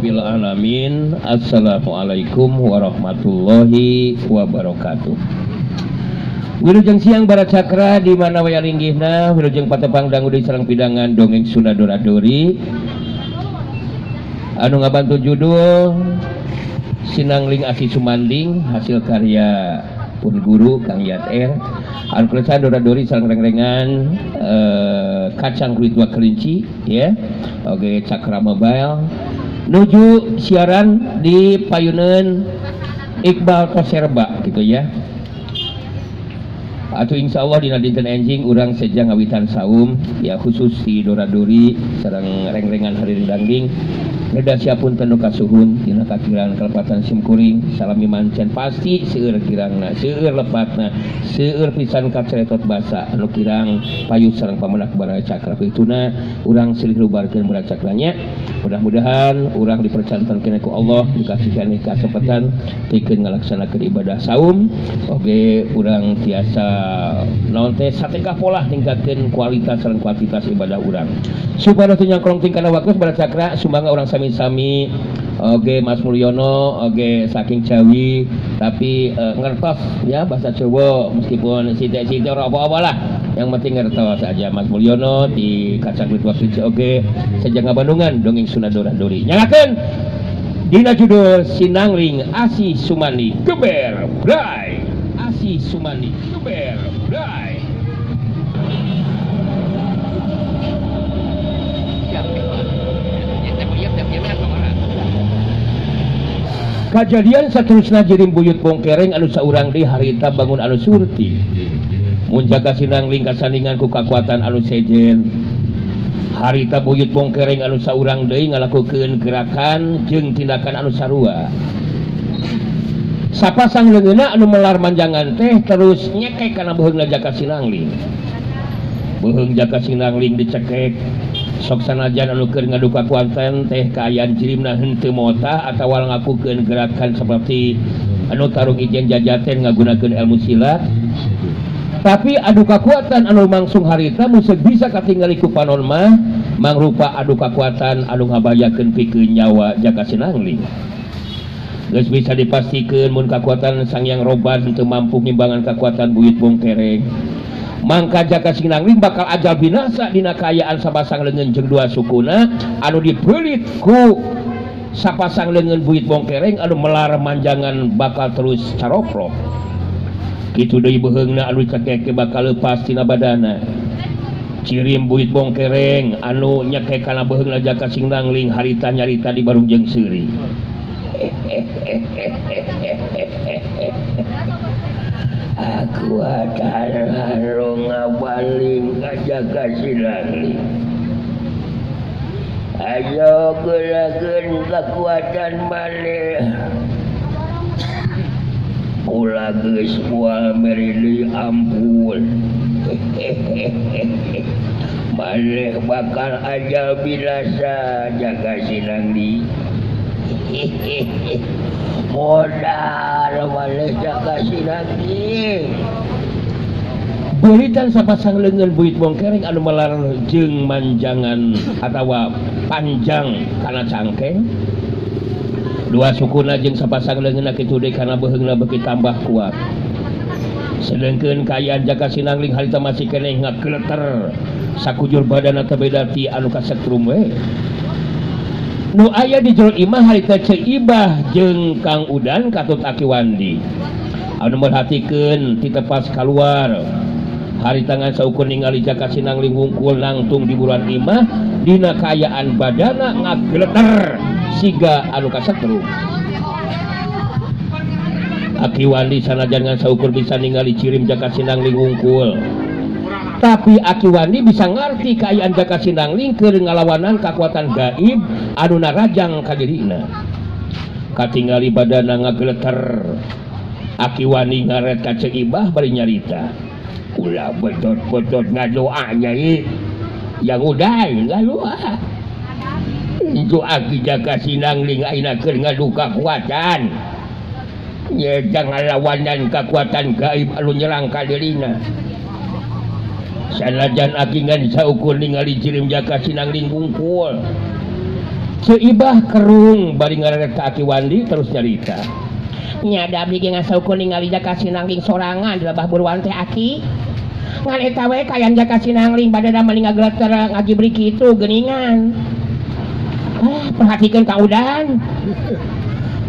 Rabbil alamin. Assalamualaikum warahmatullahi wabarakatuh. Wilujeng siang Barat Cakra di mana waya linggihna, wilujeng patepang dangu deui sareng pidangan dongeng Sunda Dora Dori. Anu ngabantu judul Sinangling Asih Sumanding hasil karya pun guru Kang Yat R. Anu kelesa Dora Dori sareng rengrengan kacang kulit dua kelinci ya. Oke, Cakra Mobile nuju siaran di payunan Iqbal Koserba gitu ya. Atau insya Allah dina dinten enjing urang seja ngawitan saum ya, khusus di Dora Dori sareng rengrengan hari dangding. Reda siapun tenu kasuhun dina kakiran kelepatan simkuring salami mancen pasti seueur kirangna, seueur lepatna, seueur pisan kaceretot basa anu kirang payu sareng pamenak Baraya Cakra. Pituna urang silih lubarkeun Baraya Cakranya. Mudah-mudahan urang dipercantenkeun ku Allah, dikasihan kasempatan pikeun ngalaksanakeun ibadah saum. Oge urang tiasa naon teh satingkah polah ningkatkeun kualitas sareng kuantitas ibadah urang. Supaya teu nyangkrong tingkana waktu Baraya Cakra sumangga urang sami-sami. Oge Mas Mulyono oge saking Jawi tapi ngertos ya bahasa Jawa meskipun sithik-sithik ora apa-apa lah, yang penting ngertos aja. Mas Mulyono di kacang kulit waktu oge sejak Bandungan dongeng Sunda Dora Dori nyalakeun dina judul Sinangling Asih Sumandi Geber Bray. Asih Sumandi Geber Bray. Kajadian saterusna jirim buyut bongkereng anu saurang di harita bangun anu surti. Mun jaga Sinangling kasandingan ku kakuatan anu sejen. Harita buyut bongkereng anu saurang deui ngalakukeun gerakan jeung tindakan anu sarua. Sapasang leungeunna anu melar manjangan teh terus nyekek kana beuheungna Jaka Sinangling. Beuheung Jaka Sinangling dicekek. Sok sanajan anu keur ngadu kakuatan teh kaayaan jirimna henteu motah atawa ngakukeun gerakan seperti anu tarung ijen jajaten ngagunakeun ilmu silat. Tapi adu kakuatan anu mangsung harita museu bisa katingali ku panon mah mangrupa adu kakuatan anu ngabayakeun pikeun nyawa Jaka Sinangling. Geus bisa dipastikeun mun kakuatan Sang Hyang Roban henteu mampu ngimbangan kakuatan buyut bongkereng. Mangka Jaka Sinangling bakal ajal binasa dina kaayaan sapasang leungeun jeung dua sukuna anu dibeulit ku sapasang leungeun buyut bongkereng anu melar manjangan bakal terus caroprok. Kitu deui beuheungna anu cekek bakal leupas tina badana. Cirim buyut bongkereng anu nyekek kana beuheungna Jaka Sinangling harita nyarita di barung jeung seuri. Aku akan harung ngabaling ka Jaka Sinangling. Ayo gerakeun kekuatan maneh. Kula geus moal mere deui ampun. Maneh bakal ajal binasa Jaka Sinangling. Modal maneh Jaka Sinangling. Beulitan sapasang leungeun buyut bongkereng anu melar jeung manjangan atawa panjang kana cangkeng. Dua sukuna jeung sapasang leungeunna kitu deui kana beuheungna beuki tambah kuat. Sedengkeun kaayaan Jaka Sinangling harita masih keneh ngageleter sakujur badanna teh beda ti anu kasetrum we. Nu aya di jero imah harita Ceu Ibah jeung Kang Udan katut Aki Wandi. Anu merhatikeun ti tepas kaluar. Harita ngan saukur ningali Jaka Sinangling wungkul nangtung di buruan imah dina kaayaan badana ngageleter siga anu kasetrum. Aki Wandi sanajan ngan saukur bisa ningali cirim Jaka Sinangling wungkul. Tapi Aki Wandi bisa ngarti kaayaan Jaka Sinangling keur ngalawanan kakuatan gaib anu narajang ka dirina. Katingali badana ngageleter. Aki Wandi ngaret ka Ceu Ibah bari nyarita. Ulah betot-betot ngadoa nyai. Yang udah ngadoa. Itu Aki Jaka Sinangling ayeuna keur ngadu kakuatan. Nya ngalawanan kakuatan gaib anu nyerang ka dirina. Sanajan Aki ngan saukur ningali jirim Jaka Sinangling wungkul. Ceu Ibah kerung bari ngareret ka Aki Wandi terus nyarita. Nya da abdi ge ngasaukeun ningali Jaka Sinangling sorangan di lebah buruan teh Aki. Ngan eta we kayan Jaka Sinangling badana meuli ngageleter ngagibrik kitu geuningan. Ah, perhatikeun Kang Udan.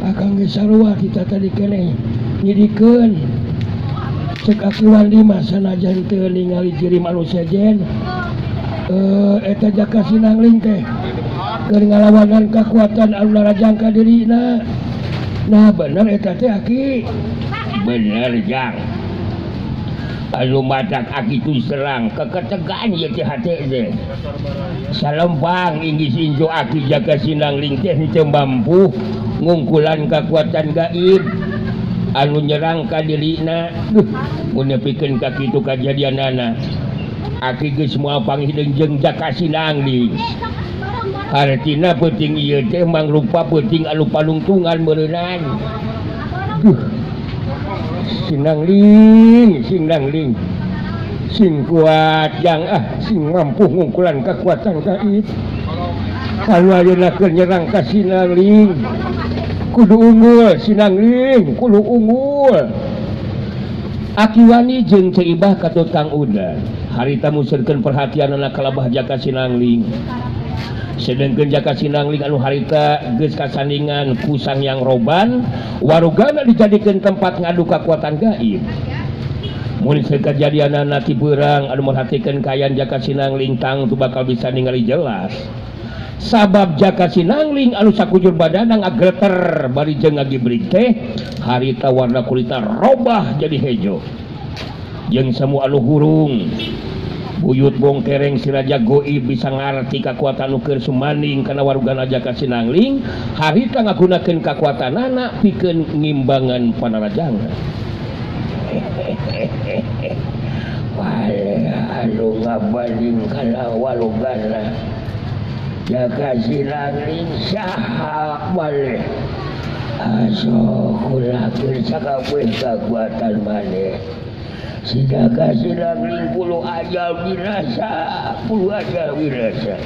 Akang geus sarua kita tadi keneh nyidikeun. Cek Aki Wandi mah sanajan teu ningali ciri anu sejen. Eta Jaka Sinangling teh keur ngalawanan kakuatan anu narajang ka dirina. Nah bener eta teh Aki. Bener Jang. Anu matak Aki tu serang keketegaan ieu teh hate teh. Salempang inggis injo Aki Jaka Sinangling teh henteu mampu ngungkulan kakuatan gaib anu nyerang ka dirina. Duh, mun nepikeun ka kitu kajadianana. Aki geus moal panggih jeung Jaka Sinangling. Hartina peuting ieu teh mangrupa peuting anu panungtungan meureunan. Duh. Sinangling, Sinangling. Sing kuat jang ah, sing mampu ngungkulan kekuatan gaib. Anu ayeuna keur nyerang ka Sinangling. Kudu unggul Sinangling, kudu unggul. Aki Wani jeung Ceu Ibah katut Kang Udan. Harita museurkeun perhatianana ka lebah Jaka Sinangling. Sedengkeun Jaka Sinangling anu harita geus kasandingan ku Sang Hyang Roban, warugana dijadikeun tempat ngadu kakuatan gaib. Mun sakajadianana ti beurang anu merhatikeun kaayaan Jaka Sinangling tangtu bakal bisa ningali jelas. Sabab Jaka Sinangling anu sakujur badana ngagleter bari jeung ngagibrik teh harita warna kulitna robah jadi hejo. Jeung semua anu hurung buyut bongkereng si Raja Goib bisa ngarti kakuatan nu keur sumanding kana warugana Jaka Sinangling harita ngagunakeun kakuatanana pikeun ngimbangan panarajangna. Wale anu ngabanding kana warugana Jaka Sinangling saha maneh aso kulakeun sakabeh kakuatan maneh. Si Jaka Sinangling puluh ajal binasa, puluh ajal binasa.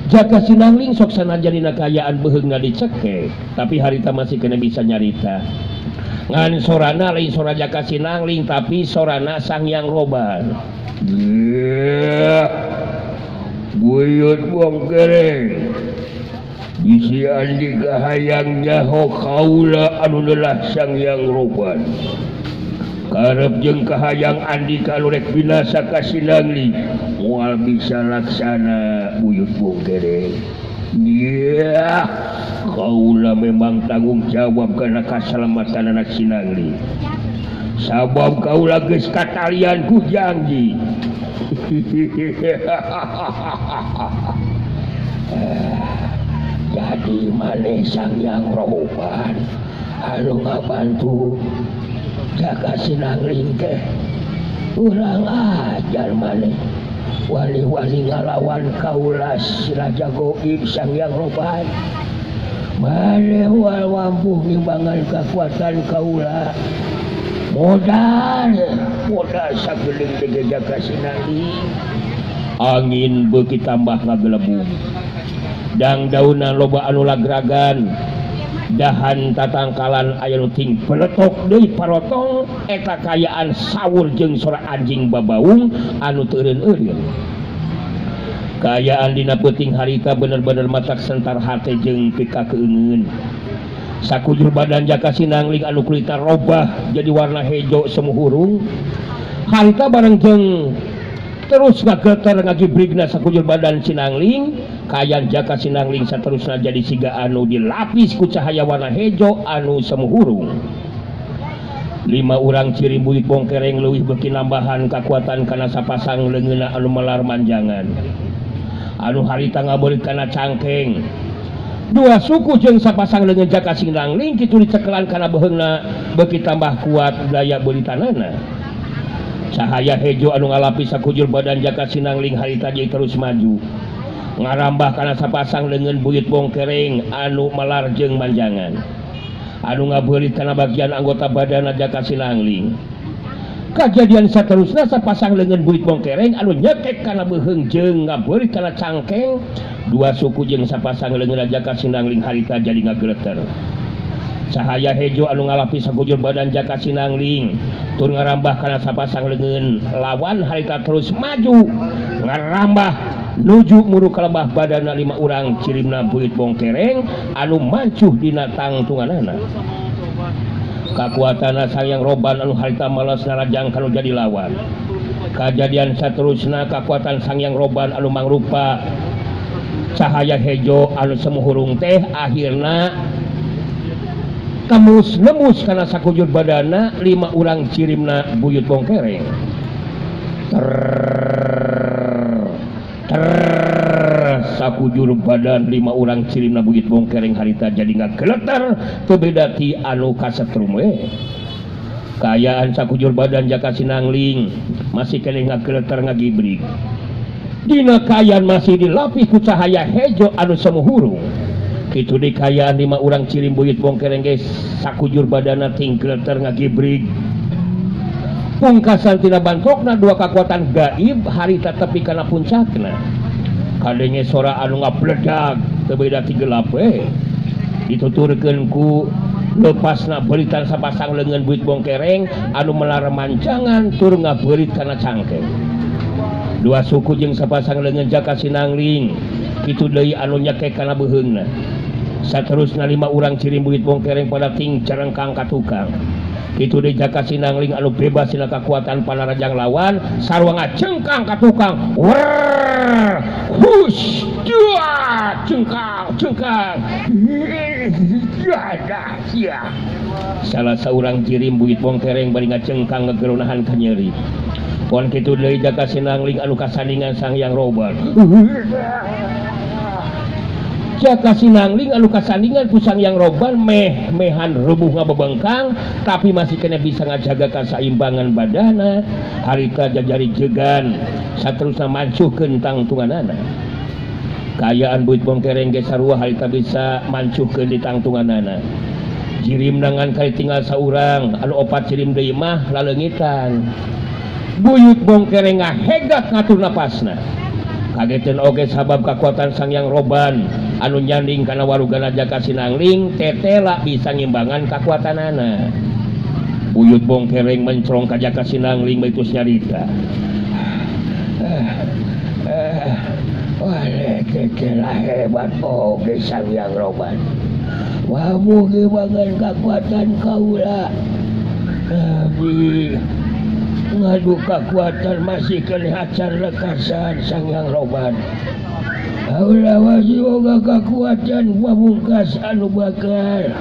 Jaka Sinangling sok sanajan dina kaayaan beuheungna dicekek, tapi harita masih kena bisa nyarita. Ngan sorana lain sora Jaka Sinangling tapi sorana Sang Hyang Roban. Buyut bongkereng bisi andika hayang nyaho kaula anu lelah Sang Hyang Roban. Karep jeung kahayang andika anu rek binasa ka Sinangling moal bisa laksana buyut bongkereng. Yeah, kaula memang tanggung jawab kana kasalamatan anak Sinangling. Sabab kaula geus katalian ku janji. Jadi maneh Sang Hyang Roban anu ngabantu Jaka Sinangling teh urang ajar maneh wali-wali ngalawan kaula si Raja Goib Sang Hyang Roban. Maneh wal mampu ngimbangan kakuatan kaula. Modal modal sageling teh Jaka Sinangling. Angin beuki tambah ngagelebung. Dang daunan loba anu lagragan. Dahan tatangkalan aya nu ting peletok deui parotong eta kayaan sawur jeung sora anjing babaung anu teu eureun-eureun. Kaayaan dina peuting harita bener-bener matak sentar hate jeung pikakeungeun. Sakujur badan Jaka Sinangling anu kulitna robah jadi warna hejo semu hurung. Harita bareng jeung terus ngageter ngagibrigna sakujur badan Sinangling. Kaayaan Jaka Sinangling saterusna jadi siga anu dilapis ku cahaya warna hejo anu semu hurung. Lima urang ciri buyut bongkereng leuwih beuki nambahan kakuatan kana sapasang leungeunna anu melar manjangan. Anu harita ngabeulit kana cangkeng. Dua suku jeung sapasang leungeun Jaka Sinangling kitu dicekelan kana beuheungna beuki tambah kuat daya beulitanana. Cahaya hejo anu ngalapis sakujur badan Jaka Sinangling harita jadi terus maju. Ngarambah kana sapasang leungeun buyut bongkereng anu melar jeung manjangan. Anu ngabeulit kana bagian anggota badan Jaka Sinangling. Kajadian saterusna sapasang leungeun buyut bongkereng anu nyekek kana beuheung jeung ngabeurit kana cangkeng dua suku jeung sapasang leungeun Jaka Sinangling harita jadi ngageleter. Cahaya hejo anu ngalapis sakujur badan Jaka Sinangling tur ngarambah kana sapasang leungeun lawan harita terus maju ngarambah nuju muru kalebah badanna lima urang cirimna buyut bongkereng anu mancuh dina tangtunganana. Kakuatanna Sang Hyang Roban anu harita males narajang kanu jadi lawan. Kajadian saterusna kakuatan Sang Hyang Roban anu mangrupa cahaya hejo anu semuhurung teh akhirna tembus nembus kana sakujur badana lima urang cirimna buyut bongkereng. Sakujur badan lima urang cirimna buyut bongkereng harita jadi ngageletar teu beda ti anu kasetrum we. Kaayaan sakujur badan Jaka Sinangling masih keneh ngageletar ngagibrig. Dina kaayaan masih dilapis ku cahaya hejo anu semuhurung. Kitu di kaayaan lima urang cirim buyut bongkereng ge sakujur badana tinggeleter ngagibrig. Pungkasan tina bantokna dua kakuatan gaib harita tepi kana puncakna. Kadenge sora anu ngabledag teu beda ti gelap we. Dituturkeun ku lepasna beritan sapasang leungeun buyut bongkereng anu melar mancangan tur ngabeurit kana cangkeng. Dua suku jeung sapasang leungeun Jaka Sinangling kitu deui anu nyekek kana beuheungna. Saterusna lima urang cirim buyut bongkereng pada ting carengkang ka tukang. Kitu deui Jaka Sinangling anu bebas dina kakuatan panarajang lawan sarua ngacengkang ka tukang. Werr, hush, dua, cengkang, cengkang. Salah saurang cirim buyut bongkereng bari ngacengkang ngegeronahan ka nyeri. Pon kitu deui Jaka Sinangling anu kasandingan Sang Hyang Roban. Jaka Sinangling anu kasandingan ku Sang Hyang Roban meh mehan rubuh ngabebengkang tapi masih kena bisa ngajaga kasaimbangan badana harita jajari jegan saterusna mancuhkeun tangtunganana. Kaayaan buyut bongkereng ge sarua harita bisa mancuhkeun di tangtunganana. Jirim nangan kali tinggal saurang anu opat jirim deui mah laleungitan. Buyut bongkereng ngahegak ngatur napasna. Kageteun oge sabab kakuatan Sang Hyang Roban anu nyanding kana warugana Jaka Sinangling tetela bisa ngimbangan kakuatanana. Buyut bongkereng mencrong ka Jaka Sinangling baitus nyarita. Wah, tetela hebat oge Sang Hyang Roban. Wabuh ngimbangan kakuatan kaula. Abi ngadu kakuatan masih kelihatan lekasan Sang Hyang Roban. Kaula masih boga kakuatan pamungkas anu bakal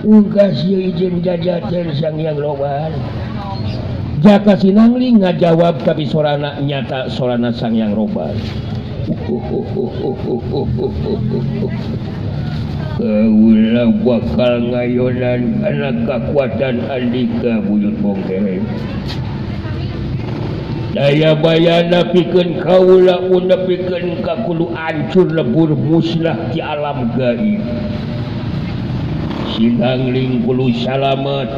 ungkas ieu izin jajaten Sang Hyang Roban. Jaka Sinangling ngajawab tapi sorana nyata sorana Sang Hyang Roban. Kaula bakal ngayonan kana kakuatan andika buyut bongkereng. Daya bayana pikeun kaula mun nepikeun ka kudu ancur lebur musnah di alam gaib. Sinangling kudu salamet.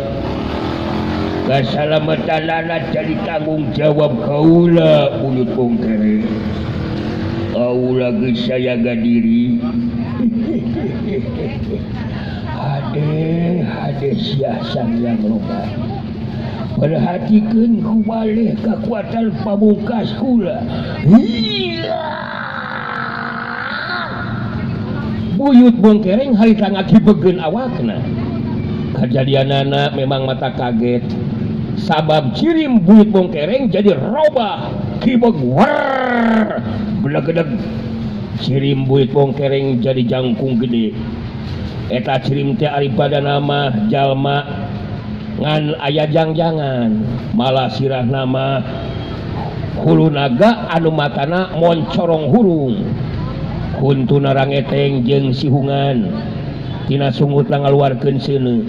Kasalamatanana jadi tanggung jawab kaula buyut bongkereng. Kaula geus sayaga diri. Hade hade sia Sang Hyang Roban. Perhatikeun ku baleh kakuatan pamungkas kula. Buyut bongkereng harita ngagibegeun awakna. Kajadianana memang mata kaget. Sabab cirim buyut bongkereng jadi robah kibeg war belegedeg. Cirim buyut bongkereng jadi jangkung gede. Eta cirim teh ari badana mah jalma ngan aya jangjangan, malah sirah nama hulu naga anu matana moncorong hurung. Huntuna rangeteng jeung sihungan tina sungut ngaluarkeun seuneu.